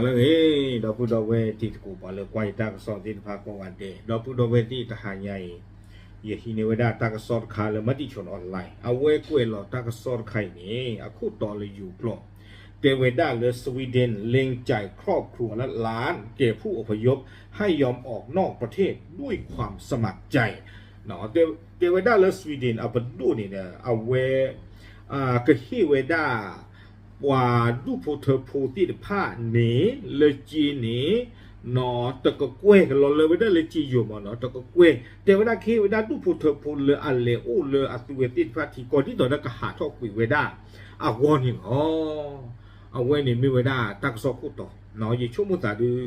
လၢအဂ့ၤ ဒီပုၢ်ဒီဝဲၢ်တံၤသကိး ပှၤလၢကွၢ်ယတၢ်ကစီၣ်သ့ၣ်တဖၣ်ကိးဂၤဒဲး, ဒီပုၢ်ဒီဝဲၢ်သ့ၣ်တဟါညါအံၤ, ယဟံးန့ၢ်ဝဲဒၣ်တၢ်ကစီၣ်တခါလၢ Matichon Online အဝဲကွဲးလီၤတၢ်ကစီၣ်တခါအံၤန့ၣ် အခိၣ်တီလၢယိၤကျိာ် တဲဝဲဒၣ်လၢ Sweden เล็งจ่ายครอบครัวละล้านแก่ผู้อพยพให้ยอมออกนอกประเทศด้วยความสมัครใจ တဲဝဲဒၣ်လၢ Sweden အပဒိၣ်န့ၣ်ဒီး အဝဲ ကဟ့ၣ်ဝဲဒၣ် ပှၤဒူၣ်ဖိထၢဖိသ့ၣ်တဖၣ်န့ၣ် လၢက့န့ၣ် တကကွဲၢ် ကလီၤလၢဝဲဒၣ်လၢက့ယိၤမးနီၤ တကကွဲၢ် တဲဝဲဒၣ်ကဟ့ၣ်ဝဲဒၣ်ဒူၣ်ဖိထၢဖိလၢအလဲၤအိၣ်လၢအသုဝဲသ့ၣ်တဖၣ်ထံကီၢ် ဒ်သိးဒီးကဟးထီၣ်ကွံာ်ဝဲဒၣ်အဂီၢ်န့ၣ်လီၤ. အဝဲန့ၣ်မ့ၢ်ဝဲဒၣ်တၢ်ကစီၣ်ခိၣ်တီ, ယဆိကမိၣ်သးဒုး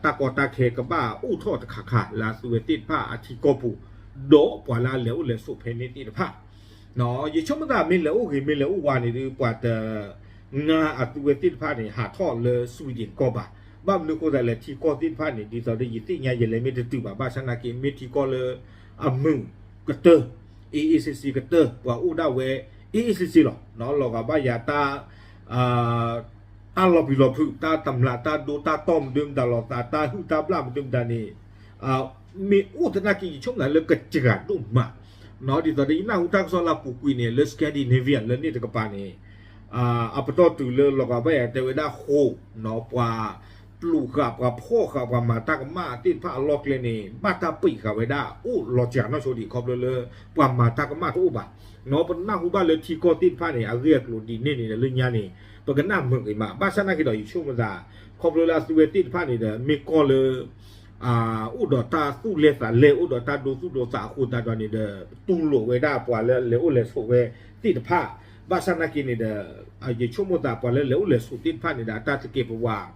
တၢ်ကီတၢ်ခဲကဘၣ်အိၣ်ထီၣ်တခါခါလၢအသုဝဲသ့ၣ်တဖၣ်အထံကီၢ်ပူၤ, ဒီးပှၤလၢအလဲၤအိၣ်လဲၤဆိးဖဲန့ၣ်သ့ၣ်တဖၣ် ယဆိကမိၣ်သးမ့ၢ်လဲၤအိၣ်ဂ့ၤမ့ၢ်လဲၤအိၣ်ဝါန့ၣ်ဒုး ပှၤတ နါအသုဝဲသ့ၣ်တဖၣ်န့ၣ် ဟးထီၣ်လၢ Sweden ကီၢ်ဘၣ်. ဘၣ်မနုၤဃိသးလဲၣ် ထံကီၢ်သ့ၣ်တဖၣ်န့ၣ် ဒ်သိးဒီးယသ့ၣ်ညါယလဲၤမ့ၢ်တတုၤဘၣ် ဘၣ်ဆၣ်နာ်က့ မ့ၢ်ထံကီၢ်လၢအမုာ်ကတၢၢ် အ့ၣ်အ့ၣ်စ့စ့ကတၢၢ် ပှၤအိၣ်ဒၣ်ဝဲ အ့ၣ်အ့ၣ်စ့စ့လီၤ. လီၤဂာ်ဘၣ်ယၤတၢ် တၢ်လီၤပျံၤလီၤဖုး တၢ်တမျးတၢ်ဒိတၢ်တီၢ်မနုၤမတၤလီၤသး တၢ်ဟုၣ်တၢ်ဘျၣ်မနုၤမတၤန့ၣ် မ့ၢ်အိၣ်သနာ်က့ ယဆိကမိၣ်သးလၢကစှၤဒိၣ်မး, ဒ်သိးဒီးယနၢ်ဟူတၢ်ကစီၣ်လၢအပူၤကွံာ်န့ၣ် လၢ Scandinavia လၢန့ၣ်တကပၤန့ၣ် အပတီၢ်တုၤလၢလီၤဂာ်ဘၣ်ယၤတဲဝဲဒၣ်ဃိး ပှၤပျိာ်ဃာ်ပှၤဖီၣ်ဃာ်ပှၤမၤတၢ်ကမၣ်သ့ၣ်တဖၣ်အလီၢ်ကျဲန့ၣ် ဘၣ်တၢ်ပံာ်ဃာ်ဝဲဒၣ်အိၣ်လီၤစှၤနီၢ်ဆိဒံး ခီဖျိလၢ ပှၤမၤတၢ်ကမၣ်တအိၣ်ဘၣ်. ပနၢ်ဟူဘၣ်လၢထံကီၢ်သ့ၣ်တဖၣ်န့ၣ် အဂ့ၢ်အကျိၤဒ်န့ၣ်န့ၣ်ဒီး လၢညါန့ၣ် ပကနၣ်မုာ်ဂ့ၤမး ဘၣ်ဆၣ်နာ်က့ဒီး ယဆိကမိၣ်သး ခီဖျိလၢအသုဝဲသ့ၣ်တဖၣ်န့ၣ်ဒီး မ့ၢ်ကီၢ်လၢ အိၣ်ဒီးတၢ်သူၣ်လဲသးလဲ အိၣ်ဒီးတၢ်ဒိသူၣ်ဒိသးအဃိသတးဒီးန့ၣ်ဒီး တူၢ်လိာ်ဝဲဒၣ်ပှၤလၢလဲၤအိၣ်လဲၤဆိးဝဲသ့ၣ်တဖၣ်, ဘၣ်ဆၣ်နာ်က့န့ၣ်ဒီး ယဆိကမိၣ်သးပှၤလၢလဲၤအိၣ်လဲၤဆိးသ့ၣ်တဖၣ်န့ၣ်ဒီး အတၢ်သကဲးပဝး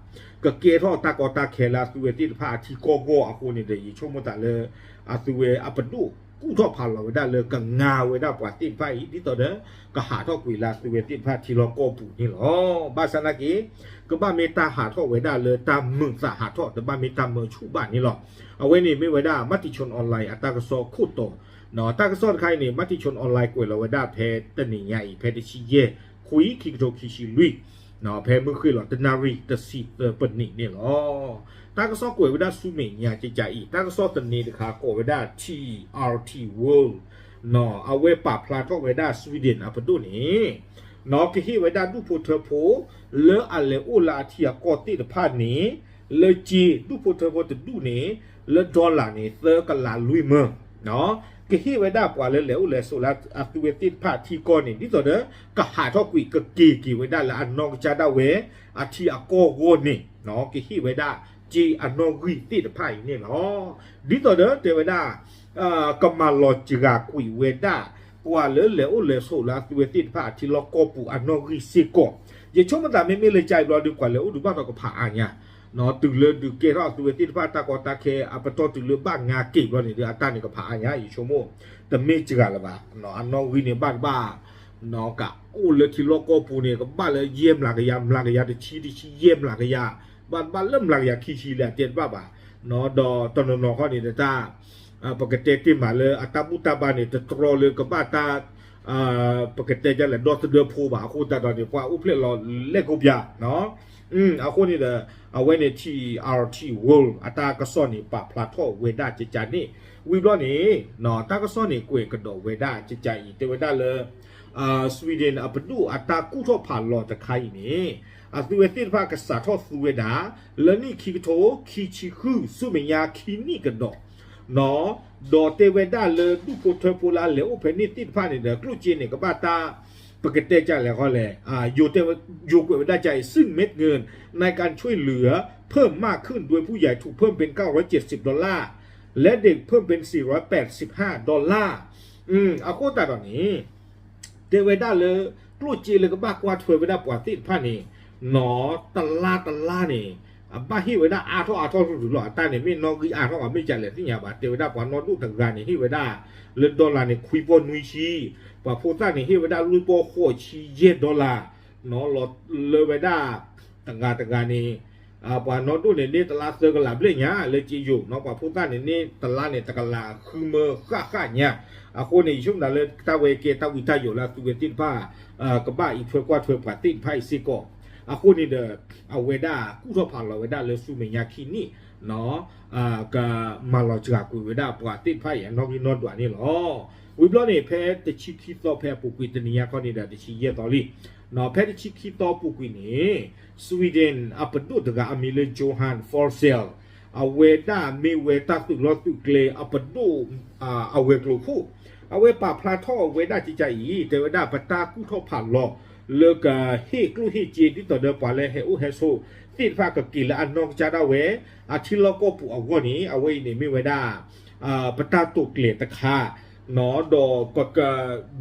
ကကဲထီၣ်တၢ်ကီတၢ်ခဲလၢအသုဝဲသ့ၣ်တဖၣ်အထံကီၢ်ဂီၢ်အဃိန့ၣ်ဒီး ယဆိကမိၣ်သးလၢ အသုဝဲအပဒိၣ်ကူၣ်ထီၣ်ဖးလီၤဝဲဒၣ်လၢကငါဝဲဒၣ်ပှၤသ့ၣ်တဖၣ်အံၤ ဒ်သိးဒီး ကဟးထီၣ်ကွံာ်လၢအသုဝဲသ့ၣ်တဖၣ်ထံလီၢ်ကီၢ်ပူၤန့ၣ်လီၤ. ဘၣ်ဆၣ်နာ်က့ ကဘၣ်မ့ၢ်တၢ်ဟးထီၣ်ဝဲဒၣ်လၢတၢ်မုာ်သးဟးထီၣ် တဘၣ်မ့ၢ်တၢ်မၢဆူၣ်ဘၣ်န့ၣ်လီၤ. အဝဲန့ၣ်မ့ၢ်ဝဲဒၣ် Matichon Online အတၢ်ကစီၣ်ခိၣ်တီ, တၢ်ကစီၣ်တခါအံၤန့ၣ် Matichon Online ကွဲးလီၤဝဲဒၣ်ဖဲတနံၤညါအံၤ ဖဲတဆံယဲၢ် ခွံ ခံကထိခံဆံလွံၢ် ဖဲမုၢ်ဃ့ၢ်လီၤတနၣ်ရံၣ်တဆံသၢပနံးန့ၣ်လီၤ. တၢ်ကစီၣ်ကွဲးဝဲဒၣ်ဆူမဲာ်ညါကကးအံၤ တၢ်ကစီၣ်သန့တခါကိးဝဲဒၣ် T R T World အဝဲပာ်ဖျါထီၣ်ဝဲဒၣ် Sweden အပဒိၣ်န့ၣ် ကဟ့ၣ်ဝဲဒၣ်ဒူၣ်ဖိထၢဖိ လၢအလဲၤအိၣ်လၢအထံအကီၢ်သ့ၣ်တဖၣ်န့ၣ် လၢက့ ဒူၣ်ဖိထၢဖိတဒူၣ်န့ၣ် လၢ dollar န့ၣ် သၢကလးလွံၢ်မၢ, ကဟ့ၣ်ဝဲဒၣ်ပှၤလၢလဲၤအိၣ်လဲၤဆိးလၢအသုဝဲသ့ၣ်တဖၣ်ထံကီၢ်န့ၣ် ဒ်သိးဒီး ကဟးထီၣ်ကွံာ်ကက့ၤက့ၤဝဲဒၣ်လၢအနီၢ်ကစၢ်ဒၣ်ဝဲ အထံအကီၢ်ဂီၢ်န့ၣ် ကဟ့ၣ်ဝဲဒၣ်က့အနီၣ်ဂံၢ်သ့ၣ်တဖၣ်အံၤန့ၣ်လီၤ. ဒ်သိးဒီးတဲဝဲဒၣ် ကမၤလီၤစှၤကွံာ်ဝဲဒၣ် ပှၤလၢလဲၤအိၣ်လဲၤဆိးလၢအသုဝဲသ့ၣ်တဖၣ်အထံလီၢ်ကီၢ်ပူၤအနီၣ်ဂံၢ်စ့ၢ်ကီး, ယဆိကမိၣ်သးမ့မ့ၢ်လၢကါအံၤဘျီဒီး ပှၤလဲၤအိၣ်ဒုးဘၣ်ဒီးကဖးအါညါ တုၤလၢဒုးကဲထီၣ်အသုဝဲသ့ၣ်တဖၣ်တၢ်ကီတၢ်ခဲ အပတီၢ်တုၤလၢဘၣ်ငါက့ၤဘျီန့ၣ်ဒီး အတၢ်န့ၣ်ကဖးအါညါ ယဆိကမိၣ် တမ့ၢ်စှၤလၢၤဘၣ်, အနီၣ်ဂံၢ်န့ၣ်ဘၣ်တဘၣ် ကအိၣ်လၢထံလီၢ်ကီၢ်ပူၤန့ၣ် ကဘၣ်လၢယဲၢ်မျးကယၤ မျးကယၤတဆံ တဆံယဲၢ်မျးကယၤ ဘၣ်တဘၣ်လၢမျးကယၤခံဆံလၢအတဲတဘၣ်ဘၣ်, ဒီးတနီၤနီၤခီန့ၣ်တၢ် ပကတဲတ့ၢ်မးလၢအတၢ်ဘူၣ်တၢ်ဘါန့ၣ် တတြီလၢကဘၣ်တၢ် ပကတဲဒ်လဲၣ် ဒီသဒၢဖိဘၣ် အဃိသတးဒီးန့ၣ် ပှၤအိၣ်ဖျဲၣ်လီၤလဲၢ်ကိးပယၤ အဃိန့ၣ်ဒီး အဝဲန့ၣ် T R T World အတၢ်ကစီၣ်န့ၣ် ပာ်ဖျါထီၣ်ဝဲဒၣ်ကကးန့ၣ်, ဝံၤဘျီန့ၣ် တၢ်ကစီၣ်န့ၣ် ကွဲးကဒီးဝဲဒၣ်ကကးအံၤ တဲဝဲဒၣ်လၢ Sweden အပဒိၣ်အတၢ်ကူၣ်ထီၣ်ဖးလီၤတခါအံၤန့ၣ် အသုဝဲသ့ၣ်တဖၣ်ကစးထီၣ်သူဝဲဒၣ် လၢနံၣ်ခံကထိခံဆံဃု ဆူမဲာ်ညါခံနံၣ်ကဒီး ဒီးတဲဝဲဒၣ်လၢဒူၣ်ဖိထၢဖိလၢအလဲၤအိၣ်ဖဲန့ၣ်သ့ၣ်တဖၣ်န့ၣ်ဒီး ကျိၣ်စ့န့ၣ် ကဘၣ်တၢ် ပကတဲဒ်လဲၣ်ဃီလဲၣ် ယိၤကွဲးဝဲဒၣ်ကါအံၤ ซึ่งเม็ดเงินในการช่วยเหลือเพิ่มมากขึ้น โดยผู้ใหญ่ถูกเพิ่มเป็น เก้าร้อยเจ็ดสิบดอลลาร์ และเด็กเพิ่มเป็น สี่ร้อยแปดสิบห้าดอลลาร์ အဃိသတးဒီးန့ၣ် တဲဝဲဒၣ်လၢ ကျိၣ်စ့လၢကဘၣ်ကွၢ်ထွဲဝဲဒၣ်ပှၤသ့ၣ်တဖၣ်န့ၣ် နီၢ်တလါတလါန့ၣ် အဘၣ်ဟ့ၣ်ဝဲဒၣ်အါထီၣ်အါထီၣ်လၢ်လၢ်လီၤ. အတၢ်န့ၣ် မ့ၢ်နီၣ်ဂံၢ်အါထီၣ်ဂ့ၤ မ့ၢ်ကလဲၣ်သ့ၣ်ညါဘၣ်. တဲဝဲဒၣ်ပှၤနီၢ်ဒိၣ်တဂၤန့ၣ် ဟ့ၣ်ဝဲဒၣ်လၢ dollar န့ၣ် ခွံပီၢ်နွံဆံ, ပှၤဖိသၣ်န့ၣ်ဟ့ၣ်ဝဲဒၣ်လွံၢ်ပီၢ်ဃိးဆံယဲၢ် dollar လီၤလၢဝဲဒၣ် တဂၤတဂၤန့ၣ် ပှၤနီၢ်ဒိၣ်န့ၣ်န့ၢ်တလါသၢကလးဘျဲၣ်ညါ လၢစ့ယိၤ, ပှၤဖိသၣ်န့ၣ်န့ၢ်တလါန့ၣ် တကလးဃုမၢဃၣ်ဃၣ်ညါ. အဃိန့ၣ် ယဆိကမိၣ်လၢတၢ်ဝဲကဲတၢ်ဝံတၢ်ယိးလၢအသုဝဲသ့ၣ်တဖၣ် ကဘၣ်အံးထွဲကွၢ်ထွဲပှၤသ့ၣ်တဖၣ်အံၤစ့ၢ်ကီး အဃိန့ၣ်ဒီး အဝဲဒၣ်ကူၣ်ထီၣ်ဖးလီၤဝဲဒၣ်လၢဆူမဲာ်ညါခံနံၣ် ကမၤလီၤစှၤကွံာ်ဝဲဒၣ်ပှၤသ့ၣ်တဖၣ်အံၤအနီၣ်ဂံၢ်နီၣ်ဒွးန့ၣ်လီၤ. ဝံၤဘျီန့ၣ် ဖဲတဆံခံသီ ဖဲအပူၤကွံာ်တနံၤညါခီန့ၣ်ဒီး တဆံယဲၢ်သီလံ. ဖဲတဆံခံသီပူၤကွံာ်န့ၣ် Sweden အပဒိၣ်တဂၤအမံၤလၢ Johan Forsell အဝဲဒၣ်မ့ၢ်ဝဲတၢ်သုးလီၢ်သုးကျဲအပဒိၣ် အဝဲၤကျိၤခိၣ် အဝဲပာ်ဖျါထီၣ်ဝဲဒၣ်ကကါအံၤ တဲဝဲဒၣ်ပတၢ်ကူၣ်ထီၣ်ဖးလီၤ လၢကဟ့ၣ်ကျိၣ်ဟ့ၣ်စ့ ဒ်သိးဒီးပှၤလၢအဟဲအိၣ်ဟဲဆိးသ့ၣ်တဖၣ်ကက့ၤလၢအနီၢ်ကစၢ်ဒၣ်ဝဲ အထံလီၢ်ကီၢ်ပူၤအဂီၢ်န့ၣ် အဝဲအံၤန့ၣ်မ့ၢ်ဝဲဒၣ် ပတၢ်တိာ်ကျဲၤတခါ ဒီးပက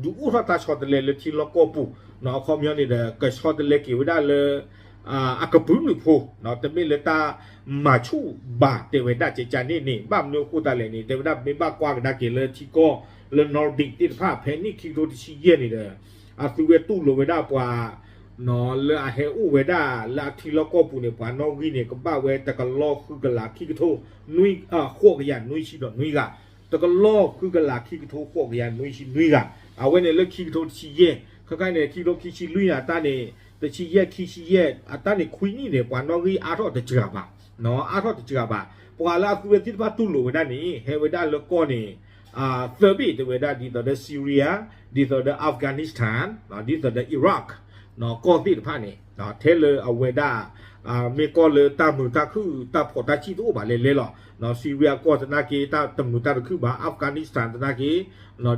ဒုးအိၣ်ထီၣ်တၢ်ဆီတလဲလၢထံလီၢ်ကီၢ်ပူၤ အခီပညီန့ၣ်ဒီး ကဆီတလဲက့ၤဝဲဒၣ်လၢ အကပုာ်လုးဖိ တမ့ၢ်လၢတၢ်မၤဆူၣ်ဘၣ်တဲဝဲဒၣ်ကကါန့ၣ်န့ၣ် ဘၣ်မနုၤအဃိသတးလဲၣ်န့ၣ် တဲဝဲဒၣ်မ့ၢ်ဘၣ်ကွၢ်ကဒါက့ၤလၢထံကီၢ်လၢ Nordic သ့ၣ်တဖၣ် ဖဲနံၣ်ခံကထိတဆံယဲၢ်န့ၣ်ဒီး အသုဝဲတူၢ်လိာ်ဝဲဒၣ်ပှၤ လၢအဟဲအိၣ်ဝဲဒၣ်လၢအထံလီၢ်ကီၢ်ပူၤန့ၣ် ပှၤနီၣ်ဂံၢ်န့ၣ် ကဘၣ်ဝဲတကလီၢ်ဃုကလးခံကထိ ဃိးကယၤနွံဆံဒီးနွံဂၤ တကလီၢ်ဃုကလးခံကထိ ဃိးကယၤနွံဆံနွံဂၤ အဝဲန့ၣ်လၢခံကထိတဆံယဲၢ် ခဲခါန့ၣ် ခံကထိခံဆံလွံၢ်န့ၣ် အတၢ်န့ၣ် တဆံယဲၢ် ခံဆံယဲၢ် အတၢ်န့ၣ်ခွံနံၣ်န့ၣ် ပှၤနီၣ်ဂံၢ်အါထီၣ်တစှၤဘၣ် အါထီၣ်တစှၤဘၣ် ပှၤလၢအသုဝဲသ့ၣ်တဖၣ်တူၢ်လိာ်ဝဲဒၣ်န့ၣ် ဟဲဝဲဒၣ်လၢကီၢ်န့ၣ် သၢဘ့ၣ်တဲဝဲဒၣ် ဒ်သိးဒီး Syria ဒ်သိးဒီး Afghanistan ဒ်သိးဒီး Iraq ကီၢ်သ့ၣ်တဖၣ်န့ၣ် ထဲလၢအဝဲဒၣ် မ့ၢ်ကီၢ်လၢတၢ်မုာ်တၢ်ခုၣ်တၢ်ဖိးတၢ်ဆံၣ်တအိၣ်ဘၣ်လဲၣ်လဲၣ်လီၤ. Syria ကီၢ်သနာ်က့ တၢ်တမုာ်တၢ်တခုၣ်ဘၣ် Afghanistan သနာ်က့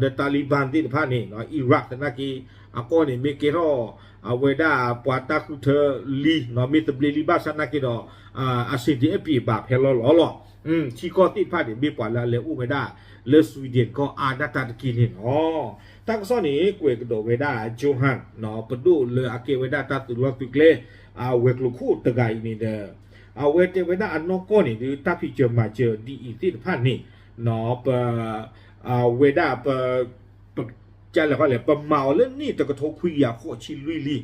ဒီး Taliban သ့ၣ်တဖၣ်န့ၣ် Iraq သနာ်က့ အကီၢ်န့ၣ်မ့ၢ်ကဲထီၣ် အဝဲဒၣ်ပှၤတၢ်ဃုထၢလံ မ့ၢ်သဘျ့လံဘၣ်ဆၣ်သနာ်က့ဒီး အဆင်တအိၣ်ဘၣ်ဖဲလီၤလီၤလီၤ. ထံကီၢ်သ့ၣ်တဖၣ်န့ၣ် မ့ၢ်ပှၤလၢအလဲၤအိၣ်ဝဲဒၣ်လၢ Sweden ကီၢ်အါဒၣ်တၢ်တက့ၢ်န့ၣ်လီၤ. တၢ်ကစီၣ်န့ၣ် ကွဲးကဒီးဝဲဒၣ် Johan ပဒိၣ်လၢအကဲဝဲဒၣ်တၢ်သုးလီၢ်သုးကျဲ အဝဲၤကျိၤခိၣ်တဂၤအံၤန့ၣ်ဒီး အဝဲတဲဝဲဒၣ်အနီၢ်ကီၢ်န့ၣ်ဒီး တၢ်ဖံးစၢၤမၤစၢၤဒ်အံၤသ့ၣ်တဖၣ်န့ၣ် ပ အဝဲဒၣ်ပ ကလဲၤလဲၣ် ပမၤအီၤလၢနံၣ်တကထိခွံကယၤဃိးဆံလွံၢ်လံ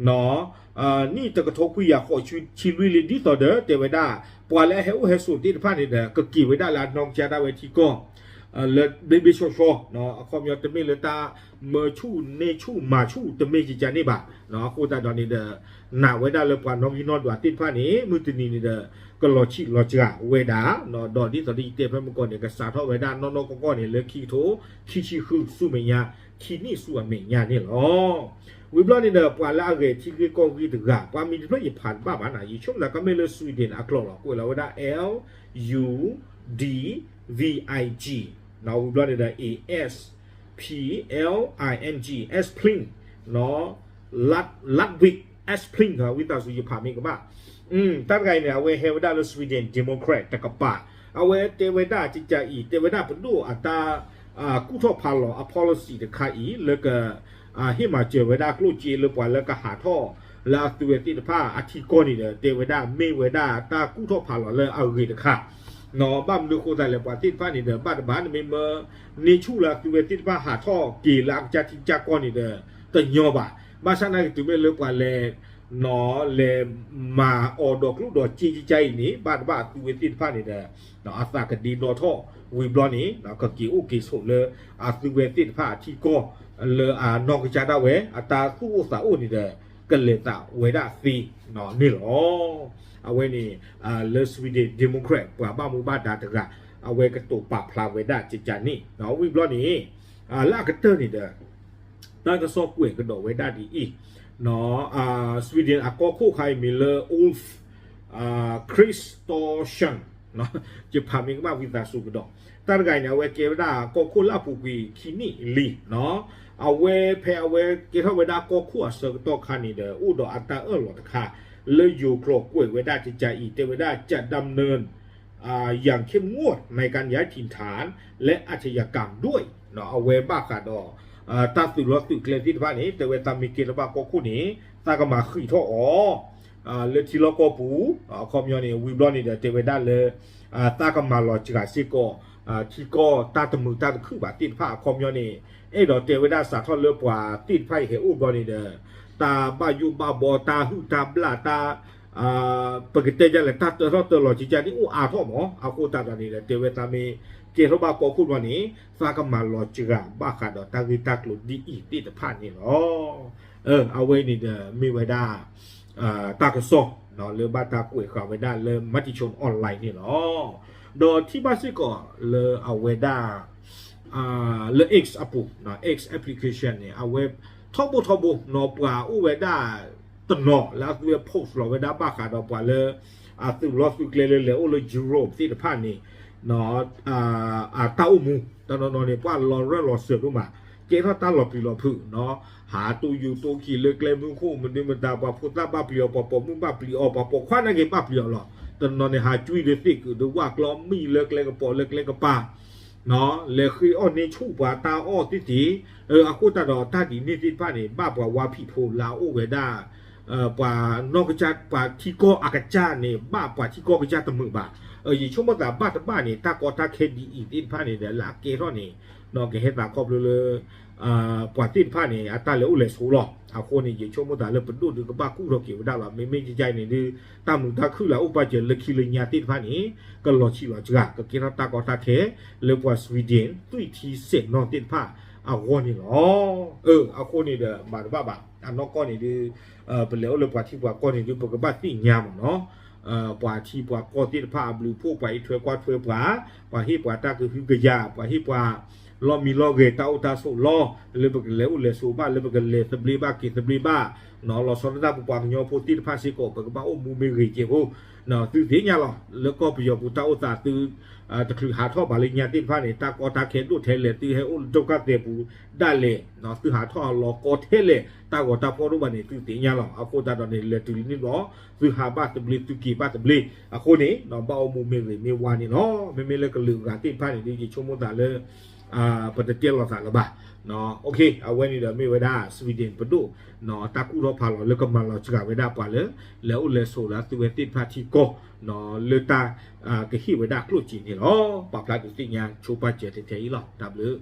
နံၣ်တကထိခွံကယၤဃိးဆံလွံၢ်လံ ဒ်သိးဒီးတဲဝဲဒၣ် ပှၤလၢအဟဲအိၣ်ဟဲဆိးသ့ၣ်တဖၣ်န့ၣ်ဒီး ကက့ၤဝဲဒၣ်လၢအနီၢ်ကစၢ်ဒၣ်ဝဲထံကီၢ် လၢဘ့ၣ်ဘ့ၣ်ဆှီဆှီ အခီပညီတမ့ၢ်လၢတၢ်မၢဆူၣ်န့ၢ်ဆူၣ်မၤဆူၣ်တမ့ၢ်ကကါန့ၣ်ဘၣ်. အဃိသတးဒီးန့ၣ်ဒီး နာ်ဝဲဒၣ်လၢပှၤနီၣ်ဂံၢ်နီၣ်ဒွးသ့ၣ်တဖၣ်န့ၣ် မုၢ်တနံၤန့ၣ်ဒီး ကလီၤဆံးလီၤစှၤဝဲဒၣ် ဒီးဒ်သိးဒီးယတဲဖဲမုၢ်ကီၢ်န့ၣ် ကစးထီၣ်ဝဲဒၣ်နီၢ်နီၢ်ကီၢ်ကီၢ်န့ၣ် လၢခံကထိ ခံဆံဃုဆူမဲာ်ညါ ခံနံၣ်ဆူအမဲာ်ညါန့ၣ်လီၤ. ဝံၤဘျီန့ၣ်ဒီး ပှၤလၢအဂဲၤထံဂ့ၢ်ကီၢ်ဂ့ၢ်တဂၤ ပှၤမံၤတဖျၢၣ်ယဖးတဘၣ်ဘၣ်နၤ ယဆိကမိၣ်လၢကမ့ၢ်လၢ Sweden အကျိာ်လီၤ ကွဲးလီၤဝဲဒၣ် L U D V I G ဝံၤဘျီန့ၣ်ဒီး A S P L I N G Aspling Ludwig Aspling ဝံသးစူၤယဖးမ့ၢ်ကမၣ် တၢ်တဂၤအံၤန့ၣ် အဝဲဟဲဝဲဒၣ်လၢ Sweden Democrat တကပၤ အဝဲတဲဝဲဒၣ်ကကါအံၤ တဲဝဲဒၣ်ပဒိၣ်အတၢ် ကူၣ်ထီၣ်ဖးလီၤအ policy တခါအံၤ လၢက ဟ့ၣ်မၤစၢၤဝဲဒၣ်ကျိၣ်စ့လၢပှၤလၢကဟးထီၣ်လၢအသုဝဲသ့ၣ်တဖၣ်အထံကီၢ်န့ၣ်ဒီး တဲဝဲဒၣ်မ့ၢ်ဝဲဒၣ်တၢ်ကူၣ်ထီၣ်ဖးလီၤလၢအဂ့ၤတခါ ဘၣ်မနုၤအဃိသတးလဲၣ် ပှၤသ့ၣ်တဖၣ်န့ၣ်ဒီး ဘၣ်တဘၣ်နမ့ၢ်မၢန့ၢ်ဆူၣ်လၢအသုဝဲသ့ၣ်တဖၣ်ဟးထီၣ်က့ၤလၢအကစၢ်ထံကစၢ်ကီၢ်န့ၣ်ဒီး တညီဘၣ်. ဘၣ်ဆၣ်သနာ်က့တုၤမ့ၢ်လၢပှၤလဲၤ လဲၤမၤအီၤဒီးကျိၣ်ဒီးစ့ကကါအံၤန့ၣ် ဘၣ်တဘၣ်အသုဝဲသ့ၣ်တဖၣ်န့ၣ်ဒီး အသးကဒ့ဒီထီၣ်ဝံၤဘျီန့ၣ် ကက့ၤအိၣ်က့ၤဆိးလၢအသုဝဲသ့ၣ်တဖၣ်အထံကီၢ် လၢအနီၢ်ကစၢ်ဒၣ်ဝဲ အတၢ်သူၣ်အိၣ်သးအိၣ်န့ၣ်ဒီး ကလဲၤသးဝဲဒၣ်သ့န့ၣ်လီၤ. အဝဲန့ၣ် လၢ Sweden Democrat ပှၤဘၣ်မူဘၣ်ဒါတဂၤ အဝဲကတိၤပာ်ဖျါဝဲဒၣ်ကကါန့ၣ် ဝံၤဘျီန့ၣ် လၢအကတၢၢ်န့ၣ်ဒီး တၢ်ကစီၣ်ကွဲးကဒီးဝဲဒၣ်ဒ်အံၤ, Sweden အကီၢ်ခိၣ်ခါအံၤမံၤလၢ Ulf Kristersson, ယဖးမ့ၢ်ကမၣ်ဝံသးစူၤကဒီး, တၢ်တဂၤအံၤန့ၣ် အဝဲကဲဝဲဒၣ်ကီၢ်ခိၣ်လၢအပူၤကွံာ်ခံနံၣ်လံ, အဝဲဖဲအဝဲကဲထီၣ်ဝဲဒၣ်ကီၢ်ခိၣ်အဆၢကတီၢ်ခါန့ၣ်ဒီး အိၣ်ဒီးအတၢ်အၢၣ်လီၤတခါ လၢယိၤကျိာ်ကွဲးဝဲဒၣ်ကကါအံၤ တဲဝဲဒၣ် จะดำเนิน อย่างเข้มงวดในการย้ายถิ่นฐานและอาชญากรรมด้วย အဝဲဘၣ်ဃးဒီး တၢ်သုးလီၢ်သုးကျဲသ့ၣ်တဖၣ်န့ၣ် တဲဝဲသးမ့ၢ်ကဲထီၣ်ဘၣ်ကီၢ်ခိၣ်န့ၣ် သးကမၤဃံးထီၣ်အီၤ လၢထံလီၢ်ကီၢ်ပူၤ အခီပညီန့ၣ် ဝံၤဘျီန့ၣ်ဒီး တဲဝဲဒၣ်လၢ သးကမၤလီၤစှၤစ့ၢ်ကီး ထံကီၢ်တၢ်တမုာ်တၢ်တခုၣ်ဘၣ်သ့ၣ်တဖၣ်အခီပညီန့ၣ် အဲၣ်ဒိးတဲဝဲဒၣ်စးထီၣ်လၢပှၤသ့ၣ်တဖၣ်အံၤဟဲအိၣ်ဘျီန့ၣ်ဒီး တၢ်ဘၣ်ယိၣ်ဘၣ်ဘီ တၢ်ဟုၣ်တၢ်ဘျၣ် တၢ် ပကတဲဒ်လဲၣ် တၢ်တၢထီၣ်တၢလီၤကကါန့ၣ်အိၣ်အါထီၣ်မး အဃိသတးဒီးန့ၣ်ဒီး တဲဝဲသးမ့ၢ်ကဲထီၣ်ဘၣ်ကီၢ်ခိၣ်ဘျီန့ၣ် သးကမၤလီၤစှၤဘၣ်ဃးဒီးတၢ်ဂ့ၢ်တၢ်ကျိၤဒ်အံၤသ့ၣ်တဖၣ်န့ၣ်လီၤ. အဝဲအံၤန့ၣ်ဒီးမ့ၢ်ဝဲဒၣ် တၢ်ကစီၣ်လၢဘၣ်တၢ်ကွဲးဃာ်ဝဲဒၣ်လၢ Matichon Online န့ၣ်လီၤ. ဒီးထံၣ်ဘၣ်စ့ၢ်ကီးလၢအဝဲဒၣ် လၢ X အပူၤ X application န့ၣ် အဝဲထီဘိထီဘိ ပှၤအိၣ်ဝဲဒၣ်တနီၤလၢအသုဝဲ post လီၤဝဲဒၣ်ဘၣ်ဃးဒီးပှၤလၢ အသုးလီၢ်သုးကျဲလၢလဲၤအိၣ်လၢ Europe သ့ၣ်တဖၣ်န့ၣ် အတၢ်အိၣ်မူ တနီၤနီၤန့ၣ် ပှၤလီၤရၢၢ်လီၤစၢၤဒိၣ်မး ကဲထီၣ်တၢ်လီၤပျံၤလီၤဖုး ဟးတူၢ်ယူၤတူၢ်ခံးလၢကျဲမုၢ်ခိၣ် မနုၤမတၤ ပှၤဖိသၣ်ဘၣ်ပျံၤအီၤ ပှၤပိာ်မုၣ်ဘၣ်ပျံၤအီၤ ပှၤပိာ်ခွါနာ်က့ဘၣ်ပျံၤအီၤလီၤ. တနီၤန့ၣ် ဟးကွံာ်ဒီးသ့ၣ်ကုာ်ဒီးဝၣ်ကျီမံလၢကျဲကပိာ်လၢကျဲကပၤ လဲၤဃ့အီၣ်န့ၢ်ဆူၣ်ပှၤတၢ်အီၣ်သ့ၣ်သ့ၣ် အဃိသတးဒီးတၢ်ဒ်န့ၣ်သ့ၣ်တဖၣ်န့ၣ် ဘၣ်ပှၤဝါဖံးဖိလၢအအိၣ်ဝဲဒၣ် ပှၤနီၢ်ကစၢ် ပှၤထံကီၢ်အကစၢ်န့ၣ် ဘၣ်ပှၤထံကီၢ်ကစၢ်တမုာ်ဘၣ်. ယဆိကမိၣ်သးဘၣ်တဘၣ်န့ၣ် တၢ်ကီတၢ်ခဲဒ်အံၤသ့ၣ်တဖၣ်န့ၣ်ဒီး လၢအကဲထီၣ်န့ၣ် ကဟဲသးခီဖျိလၢ ပှၤသ့ၣ်တဖၣ်န့ၣ် အတၢ်လဲၤအိၣ်လဲၤဆိးလီၤ. အဃိန့ၣ် ယဆိကမိၣ်သးလၢပဒိၣ်ဒုးကဘၣ်ကူၣ်ထီၣ်က့ၤဝဲဒၣ်လီၤ. မ့မ့ၢ်ကကါအံၤန့ၣ်ဒုး တၢ်မုာ်တၢ်ခုၣ်လၢအအိၣ်ပာ်စၢၤလၢခံလၢညါသ့ၣ်တဖၣ်န့ၣ် ကလီၤဆံးလီၤစှၤ ကကဲထီၣ်တၢ်ကီတၢ်ခဲ လၢပှၤ Sweden သွံၣ်ထံစဲးနီၢ်သ့ၣ်တဖၣ်အဂီၢ်န့ၣ်လီၤ. အဃိန့ၣ်ဒီး မၤတဘၣ်ဘၣ် အနီၢ်ကီၢ်န့ၣ်ဒုး ပလဲၤအိၣ်လၢပှၤထံပှၤကီၢ်န့ၣ်ဒုး ပကဘၣ်သ့ၣ်ညါမ့ၢ်နီၤ ပှၤထံပှၤကီၢ်သ့ၣ်တဖၣ်အဘျုးဖှိၣ် ပှၤအံးထွဲကွၢ်ထွဲပှၤ ပှၤဟ့ၣ်ပှၤတၢ်ကဟုကယာ် ပှၤဟ့ၣ်ပှၤ လီၢ်မံလီၢ်ဂဲၤ တၢ်အိၣ်တၢ်ဆိးလီၢ် လၢပကလဲၤအိၣ်လဲၤဆိးဘၣ် လၢပကလဲၤသဘျ့ဘၣ်က့ၤသဘျ့ဘၣ် လီၤဆီဒၣ်တၢ်ပပှၤကညီဖိသ့ၣ်တဖၣ်စ့ၢ်ကီး ပကဘၣ်အိၣ်မူမ့ၢ်ဂ့ၤက့ၤဖိ သုသ့ၣ်ညါလီၤ လၢကီၢ်ပယီၤပူၤတၢ်အိၣ်သးသု တချုးဟးထီၣ်ဘၣ်လၢညါသ့ၣ်တဖၣ်န့ၣ် တၢ်ကီတၢ်ခဲဒိၣ်ထဲလဲၣ် သုဟဲအိၣ်လၢဒုက္ခသည်ပူၤ ဒၣ်လဲာ် သုဟးထီၣ်လီၤကီထဲလဲၣ် တၢ်ဂီၤတၢ်ဖီၣ်ဒိၣ်ဘၣ်န့ၣ် သုသ့ၣ်ညါလီၤ. အဃိသတးဒီးန့ၣ် လဲၤတုၤလံန့ၣ်လီၤ သုဟးဘၣ်သဘျ့သုက့ၤဘၣ်သဘျ့ အဃိန့ၣ် ဘၣ်အိၣ်မူမ့ၢ်ဂ့ၤမ့ၢ်ဝါန့ၣ်လီၤ. မ့မ့ၢ်လၢကလုာ်အဂၤသ့ၣ်တဖၣ်န့ၣ်ဒုး ယဆိကမိၣ်သးလၢ ပတတဲလိာ်သးလၢၤဘၣ်. အဝဲန့ၣ်ဒီးမ့ၢ်ဝဲဒၣ် Sweden ပဒိၣ် တၢ်ကူၣ်ထီၣ်ဖးလီၤလၢကမၤလီၤစှၤဝဲဒၣ်ပှၤလၢ လဲၤအိၣ်လဲၤဆိးလၢအသုဝဲသ့ၣ်တဖၣ်ထံကီၢ် လၢတၢ်ကဟ့ၣ်ဝဲဒၣ်ကျိၣ်စ့န့ၣ်လီၤ. ပာ်ဖျါဒုးသ့ၣ်ညါဆိပာ်စၢၤထဲထဲအံၤလီၤ. တၢ်ဘျုး